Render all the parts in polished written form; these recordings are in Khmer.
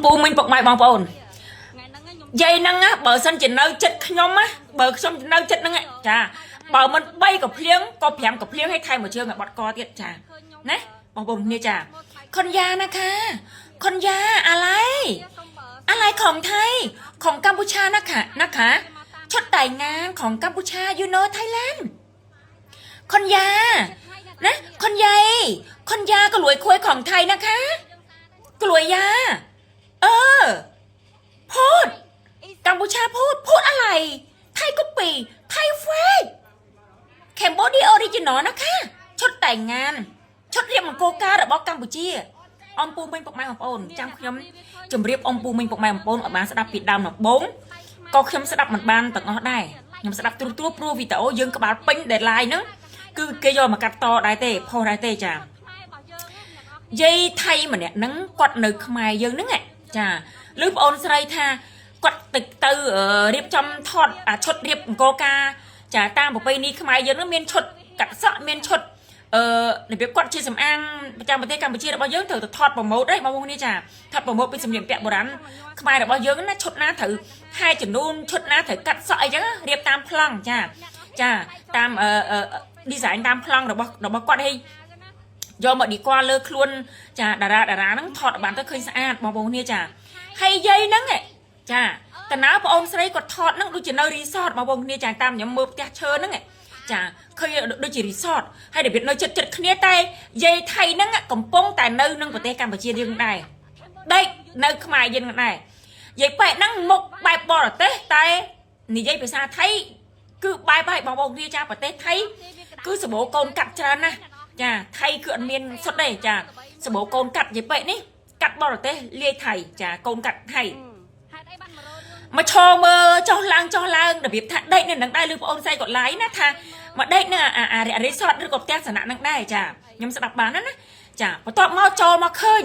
ពូមិញពុកម៉ែបងប្អូនយាយហ្នឹងណាបើសិនជានៅចិត្តខ្ញុំណាបើខ្ញុំនៅចិត្តហ្នឹងចាបើមិន3ក៏ភ្លៀងក៏5ក៏ភ្លៀងឲ្យថែមមួយជើងឲ្យបត់កទៀតចាណាបងប្អូនគ្នាចាខុនយ៉ាណាค่ะខុនយ៉ាอะไรอะไรของไทยของกัมพูชานะคะนะคะชุดแต่งงานของกัมพูชา you know Thailand คนยานะคนใหญ่คนยาก็รวยควยของไทยนะคะกลวยยา เออ พูด กัมพูชาพูด พูดอะไร ไทยก็ปีไทย fake Cambodia original นะคะ ชุดแต่งงาน ชุดរៀបមង្គលការរបស់កម្ពុជាអំពូមិញពុកម៉ែបងប្អូនចាំខ្ញុំជម្រាបអំពូមិញពុកម៉ែបងប្អូនឲ្យបានស្ដាប់ពីដើមដំបូងក៏ខ្ញុំស្ដាប់មិនបានទាំងអស់ដែរខ្ញុំស្ដាប់ត្រួសត្រាសព្រោះវីដេអូយើងក្បាលពេញ deadline ហ្នឹងគឺគេយកមកកាត់តដែរទេផុសដែរទេចា យាយថៃម្នាក់ហ្នឹងគាត់នៅខ្មែរយើងហ្នឹងឯងចាឬប្អូនស្រីថាគាត់ទៅទៅរៀបចំថតអាឈុតរៀបអង្គការចាតាមប្រពៃណីខ្មែរយើងហ្នឹងមានឈុតកាត់សក់មានឈុតអឺរបៀបគាត់ជាសំអាងប្រចាំប្រទេសកម្ពុជារបស់យើងត្រូវទៅថត promote ឯងបងប្អូននេះចាថត promote ពីសម្លៀកបំពាក់បុរាណខ្មែររបស់យើងណាឈុតណាត្រូវហែចំនួនឈុតណាត្រូវកាត់សក់អីចឹងរៀបតាមប្លង់ចាចាតាមអឺ design តាមប្លង់របស់របស់គាត់ឲ្យ យកមកឌីកលើខ្លួនចាតារាតារាហ្នឹងថតបានទៅឃើញស្អាតបងប្អូនគ្នាចាហើយយាយហ្នឹងចាតណើប្អូនស្រីគាត់ថតហ្នឹងដូចជានៅរីសតបងប្អូនគ្នាចាតាមខ្ញុំមើលផ្ទះឈើហ្នឹងចាឃើញដូចជារីសតហើយរបៀបនៅចិត្តចិត្តគ្នាតែយាយថៃហ្នឹងកំពុងតែនៅនឹងប្រទេសកម្ពុជាយើងដែរដេកនៅខ្មែរយើងដែរយាយប៉ែហ្នឹងមុខបែបបរទេសតែនិយាយភាសាថៃគឺបែបហើយបងប្អូនគ្នាចាប្រទេសថៃគឺសម្បូរកូនកាត់ច្រើនណាស់ ចាថៃគឺអត់មានសុទ្ធទេចាសម្បូរកូនកាត់យាយប៉ែនេះកាត់បរទេសលាយថៃចាកូនកាត់ថៃមកឈរមើលចុះឡើងចុះឡើងរបៀបថាដេកនៅនឹងដែរឬបងអូនស្រីគាត់ឡាយណាថាមកដេកនៅអាអារីសតឬក៏ផ្ទះសំណាក់នឹងដែរចាខ្ញុំស្ដាប់បានណាណាចាបន្ទាប់មកចូលមកឃើញ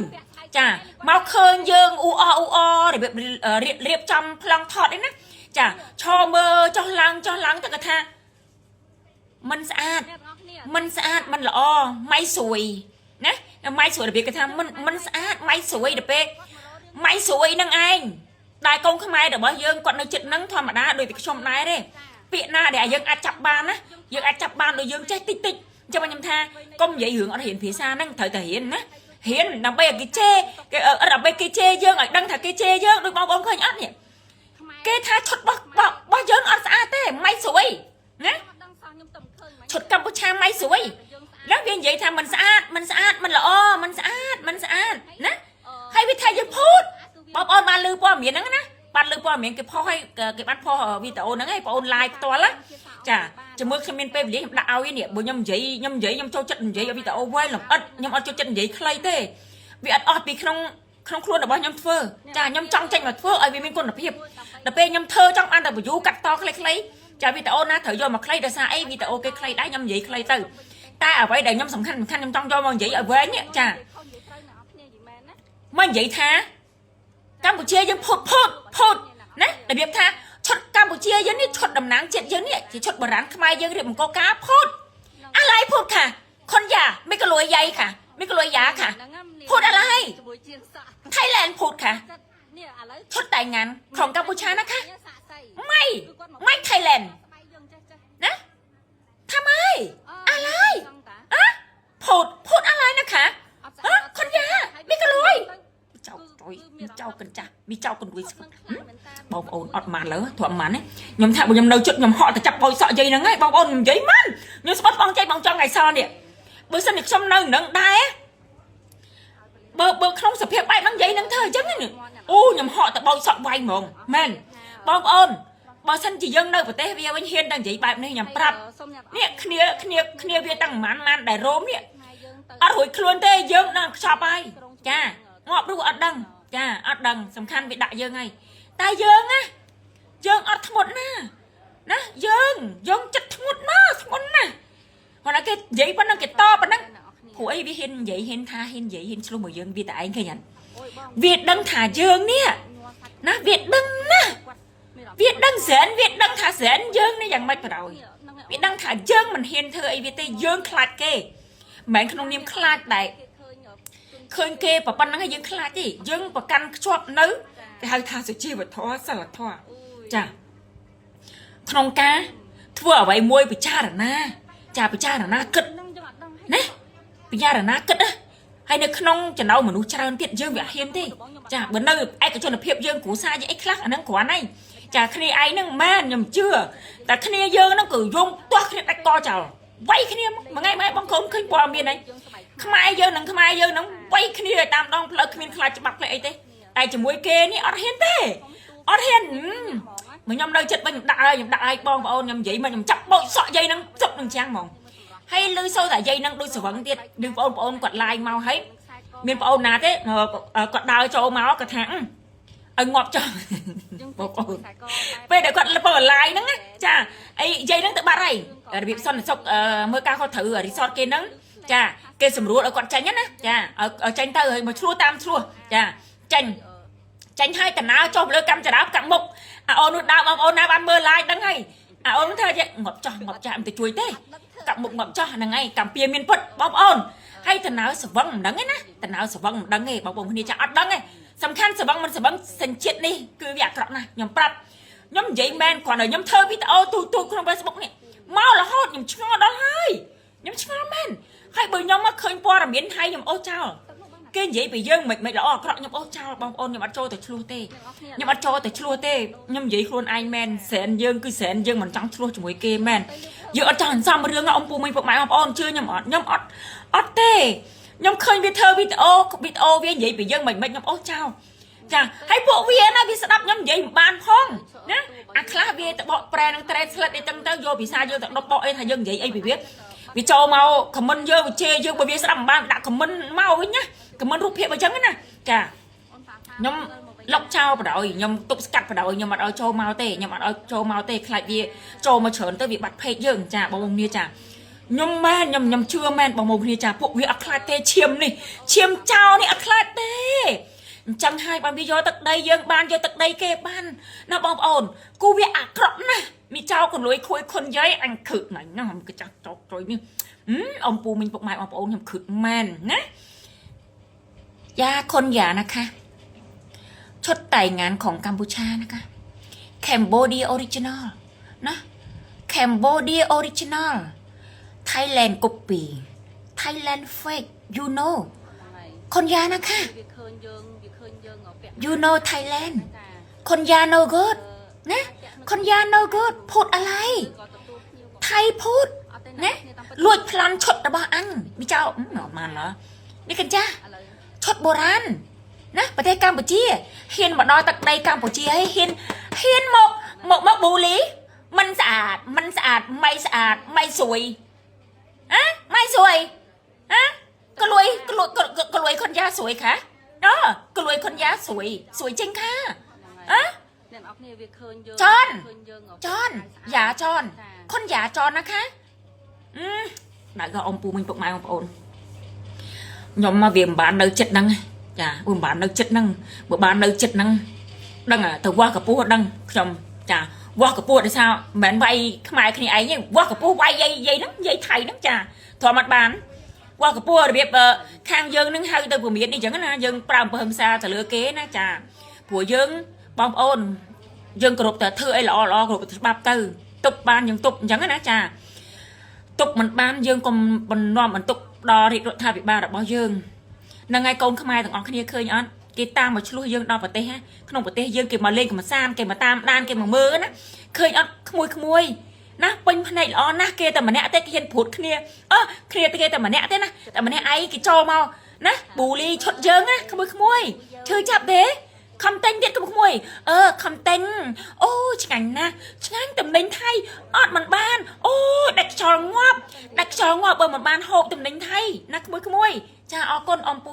ចាមកឃើញយើងអ៊ូអអ៊ូអរបៀបរៀបចំប្លង់ថតអីណាចាឈរមើលចុះឡើងចុះឡើងទៅគាត់ថាមិនស្អាត មិនស្អាតមិនល្អម៉ៃស្រួយណាម៉ៃស្រួយរបៀបគេថាមិនមិនស្អាតម៉ៃស្រួយទៅពេលម៉ៃស្រួយនឹងឯងដែលកូនខ្មែររបស់យើងគាត់នៅចិត្តនឹងធម្មតាដូចតែខ្ញុំដែរទេពាក្យណាដែលយើងអាចចាប់បានណាយើងអាចចាប់បានដូចយើងចេះតិចតិចអញ្ចឹងខ្ញុំថាកុំនិយាយរឿងអត់រៀនភាសាហ្នឹងត្រូវតែរៀនណារៀនដើម្បីឲ្យគេជេរគេដើម្បីគេជេរយើងឲ្យដឹងថាគេជេរយើងដូចបងប្អូនឃើញអត់នេះគេថាឈុតរបស់របស់យើងអត់ស្អាតទេម៉ៃស្រួយណា ឈុតកម្ពុជាម៉ៃស្រួយแล้วវានិយាយថាមិនស្អាតមិនស្អាតមិនល្អមិនស្អាតមិនស្អាតណាហើយវាថាយើងភូតបងប្អូនបានឮព័ត៌មានហ្នឹងណាបានឮព័ត៌មានគេផុសឲ្យគេបានផុសវីដេអូហ្នឹងឯងបងប្អូន live ផ្ទាល់ណាចាជាមួយខ្ញុំមានពេលវេលាខ្ញុំដាក់ឲ្យនេះបើខ្ញុំនិយាយខ្ញុំនិយាយខ្ញុំចូលចិត្តនិយាយឲ្យវីដេអូវែងលម្អិតខ្ញុំអត់ចូលចិត្តនិយាយខ្លីទេវាអត់អស់ពីក្នុងក្នុងខ្លួនរបស់ខ្ញុំធ្វើចាខ្ញុំចង់ចេញមកធ្វើឲ្យវាមានគុណភាពដល់ពេលខ្ញុំធ្វើចង់បានតែ view កាត់តខ្លីៗចាវីដេអូណាត្រូវយកមកខ្លីដោយសារអីវីដេអូគេខ្លីដែរខ្ញុំនិយាយខ្លីទៅតែអ្វីដែលខ្ញុំសំខាន់សំខាន់ខ្ញុំចង់យកមកនិយាយឲ្យវែងនេះចាមកនិយាយថាកម្ពុជាយើងភូតភូតភូតណារបៀបថាឈុតកម្ពុជាយើងនេះឈុតតំណាងជាតិយើងនេះជាឈុតបុរាណខ្មែរយើងរៀបអង្គការភូតอะไรพูดค่ะคนยาไม่กลัวใหญ่ค่ะไม่กลัวยาค่ะ พูดอะไร ไทยแลนด์พูดค่ะ ชุดแต่งงานของกัมพูชานะคะ ไม่ไม่ไทยแลนด์นะทำไม อะไรอะพูดพูดอะไรนะคะฮะคนยาไม่กลัวเจ้าจอยมีเจ้ากันจ้ะมีเจ้ากันด้วยបងប្អូនអត់បានលើធម្មតាខ្ញុំថាបើខ្ញុំនៅជិតខ្ញុំហក់ទៅចាប់បោយសក់យាយហ្នឹងហើយបងប្អូនខ្ញុំនិយាយមិនខ្ញុំស្បត់បងចៃបងចង់ថ្ងៃសនេះបើសិនជាខ្ញុំនៅនឹងដែរបើបើក្នុងសភាពបែបហ្នឹងយាយហ្នឹងធ្វើអញ្ចឹងនេះអូខ្ញុំហក់ទៅបោយសក់វាយហ្មងមែនបងប្អូនបើសិនជាយើងនៅប្រទេសវាវិញហ៊ានតែនិយាយបែបនេះខ្ញុំប្រាប់នេះគ្នាគ្នាគ្នាវាតាំងម៉ានម៉ានដែលរោមនេះអត់រួចខ្លួនទេយើងនឹងខ្ចប់ហើយចាងាប់ឬអត់ដឹងចាអត់ដឹងសំខាន់វាដាក់យើងហើយតែយើងណាយើងអត់ធ្មត់ណាណាយើងយើងចិត្តធ្ងន់ណាស់ធ្ងន់ណាស់គាត់គេនិយាយប៉ុណ្ណឹងគេតប៉ុណ្ណឹងព្រោះអីវាហ៊ាននិយាយហ៊ានថាហ៊ាននិយាយហ៊ានឆ្លោះមកយើងវាតែឯងឃើញអត់វាដឹងថាយើងនេះណាវាដឹងណាវាដឹងស្រែនវាដឹងថាស្រែនយើងនេះយ៉ាងម៉េចបណ្ដោយវាដឹងថាយើងមិនហ៊ានធ្វើអីវាទេយើងខ្លាចគេមិនមែនក្នុងនាមខ្លាចតែ ឃើញគេប៉ុណ្្នឹងហើយយើងខ្លាចទេយើងប្រកាន់ខ្ជាប់នៅគេហៅថាសុជីវធម៌សិលធម៌ចាក្នុងការធ្វើអ្វីមួយពិចារណាចាពិចារណាគិតណាពិចារណាគិតណាហើយនៅក្នុងចំណោមមនុស្សច្រើនទៀតយើងវាអត់ហ៊ានទេចាបើនៅឯកជនភាពយើងគ្រួសារយើងអីខ្លះអាហ្នឹងគ្រាន់ហើយចាគ្នាឯងហ្នឹងមែនខ្ញុំជឿតែគ្នាយើងហ្នឹងគឺយំទាស់គ្នាដាច់កចោលវាយគ្នាមួយថ្ងៃមួយបងកូនឃើញព័ត៌មានហ្នឹងខ្មែរយើងនិងខ្មែរយើងហ្នឹងវាយគ្នាតាមដងផ្លូវគ្មានខ្លាចច្បាប់ផ្លេអីទេតែជាមួយគេនេះអត់ហ៊ានទេអត់ហ៊ានមកខ្ញុំនៅចិត្តវិញខ្ញុំដាក់ហើយខ្ញុំដាក់ឲ្យបងប្អូនខ្ញុំនិយាយមកខ្ញុំចាប់បោចសក់យាយហ្នឹងជប់នឹងចាំងហ្មងហើយលឺសូរតែយាយហ្នឹងដូចស្រវឹងទៀតឬបងប្អូនគាត់ឡាយមកហើយមានបងប្អូនណាទេគាត់ដើរចូលមកគាត់ថាឲ្យងាប់ចោះបងប្អូនពេលដែលគាត់បើឡាយហ្នឹងចាអីយាយហ្នឹងទៅបាត់ហើយរបៀបសន្តិសុខមើលការគាត់ត្រូវរីសតគេហ្នឹងចាគេសម្រួលឲ្យគាត់ចាញ់ណាចាឲ្យចាញ់ទៅឲ្យមកឆ្លោះតាមឆ្លោះចាចាញ់ចាញ់ឲ្យតណៅចុះលើកម្មចរាកាំមុខអាអូននោះដើរបងប្អូនណាបានមើលឡាយដឹងហើយអាអូនថាងាប់ចោះងាប់ចាស់មិនទៅជួយទេកាប់មុខងាប់ចោះហ្នឹងហើយកម្ពីមានពុតបងប្អូនហើយតណៅស្វឹងមិនដឹងទេណាតណៅស្វឹងមិនដឹងទេបងប្អូនគ្នាចាអត់ដឹងទេសំខាន់ស្វឹងមិនស្វឹងសញ្ជាតិនេះគឺវាអាក្រក់ណាស់ខ្ញុំប្រាប់ខ្ញុំនិយាយមែនគ្រាន់តែខ្ញុំធ្វើវីដេអូទូទូក្នុង Facebook នេះមករហូតខ្ញុំឆ្ងល់ដល់ហើយខ្ញុំឆ្ងល់មែនហើយបើខ្ញុំមកឃើញព័ត៌មានថៃខ្ញុំអូសចោលគេនិយាយពីយើងមិនមិនល្អអាក្រក់ខ្ញុំអូសចោលបងប្អូនខ្ញុំអត់ចូលទៅឆ្លោះទេខ្ញុំអត់ចូលទៅឆ្លោះទេខ្ញុំនិយាយខ្លួនឯងមែនសែនយើងគឺសែនយើងមិនចង់ឆ្លោះជាមួយគេមែនយើងអត់ចង់អន្សំរឿងអំពូមីពុកម៉ែបងប្អូនជឿខ្ញុំអត់ខ្ញុំអត់អត់ទេខ្ញុំឃើញវាធ្វើវីដេអូវីដេអូវានិយាយពីយើងមិនមិនខ្ញុំអូសចោលចាហើយពួកវាណាវាស្ដាប់ខ្ញុំនិយាយមិនបានផងណាអាខ្លះវាទៅបកប្រែនឹង translate អីចឹងទៅយកភាសាយើងទៅដប់បកអីថាយើងនិយាយអីពីវាវាចូលមក comment យើងវាជេរយើងបើវាស្ដាប់មិនបានដាក់ comment មកវិញណា comment រូបភាពអញ្ចឹងណាចាខ្ញុំលុកចោលបដ ாய் ខ្ញុំទប់ស្កាត់បដ ாய் ខ្ញុំអត់ឲ្យចូលមកទេខ្ញុំអត់ឲ្យចូលមកទេខ្លាចវាចូលមកច្រើនទៅវាបាត់ page យើងចាបងប្អូនគ្នាចាខ្ញុំមែនខ្ញុំខ្ញុំជឿមែនបងប្អូនគ្នាចាពួកវាអត់ខ្លាចទេឈាមនេះឈាមចោលនេះអត់ខ្លាចទេអញ្ចឹងហើយបើវាយកទឹកដីយើងបានយកទឹកដីគេបានណាបងប្អូនគូវាអាក្រក់ណាស់មីចោលកលួយខួយខុនយាយអញខឹកណាស់ណាកចាស់ចោកចុយនេះអំពូមីងពុកម៉ែបងប្អូនខ្ញុំខឹកមែនណាយ៉ាខុនយ៉ាนะคะឈុតតែងงานของกัมพูชานะคะ Cambodia Original ណា Cambodia Original Thailand copy Thailand fake you know คนยานะคะ វាឃើញយើងវាឃើញយើងពាក់ you know Thailand តា คนยา no good นะคนยา no good พูดอะไร ក៏ទទួលភ្ញៀវ ไทยพูด អត់ទេ ណាលួចប្លន់ឈុតរបស់អញមីចៅអត់បានเหรอនេះកញ្ចាស់ ឥឡូវ ឈុតបុរាណណាប្រទេសកម្ពុជាហ៊ានមកដល់ទឹកដីកម្ពុជាហើយហ៊ានហ៊ានមកមកមកបូលីមិនស្អាតមិនស្អាតមិនស្អាតមិនស្រួយហ៎មិនស្រួយហ៎កលួយកលួយកលួយคนยาสวยคะเออกลวยคนยาสวยสวยจริงค่ะ ហ៎ អ្នកនរគ្នាវាឃើញយើង ចន ឃើញយើង ចនយ៉ាចនคนយ៉ាចនนะคะអឺដាក់ក៏អ៊ំពូមិញពុកម៉ែបងប្អូនខ្ញុំមកវាមិនបាននៅចិត្តហ្នឹងចាវាមិនបាននៅចិត្តហ្នឹងបើបាននៅចិត្តហ្នឹងដឹងទៅវាស់កពស់ដឹងខ្ញុំចាវាស់កពស់ដោយសារមិនមែនវាយខ្មែរគ្នាឯងទេវាស់កពស់វាយយាយយាយហ្នឹងយាយថៃហ្នឹងចាធម្មតាបានវាស់កពស់របៀបខាងយើងហ្នឹងហៅទៅពមៀននេះអញ្ចឹងណាយើងប្រើអំពើហិង្សាទៅលើគេណាចាព្រោះយើងបងប្អូន យើងគ្រប់តែធ្វើអីល្អល្អគ្រប់ច្បាប់ទៅទប់បានយើងទប់អញ្ចឹងណាចាទប់មិនបានយើងកុំបន្នាំបន្ទុកដល់រាជរដ្ឋាភិបាលរបស់យើងហ្នឹងហើយកូនខ្មែរទាំងអស់គ្នាឃើញអត់គេតាមមកឆ្លោះយើងដល់ប្រទេសហ่ะក្នុងប្រទេសយើងគេមកលេងកំសាន្តគេមកតាមដានគេមកមើលណាឃើញអត់ក្មួយក្មួយណាពេញភ្នែកល្អណាស់គេតែម្នាក់ទេគេហ៊ានព្រួតគ្នាអឺគ្នាគេតែម្នាក់ទេណាតែម្នាក់ឯងគេចូលមកណាប៊ូលីឈុតយើងណាក្មួយក្មួយឈឺចាប់ទេខំតែញទៀតក្មួយក្មួយអឺខំតែញអូឆ្ងាញ់ណាស់ឆ្ងាញ់តំណែងថៃអត់មិនបានអូដាច់ខ្យល់ងាប់ដាច់ខ្យល់ងាប់បើមិនបានហូបតំណែងថៃណាក្មួយក្មួយចាអរគុណអំពូ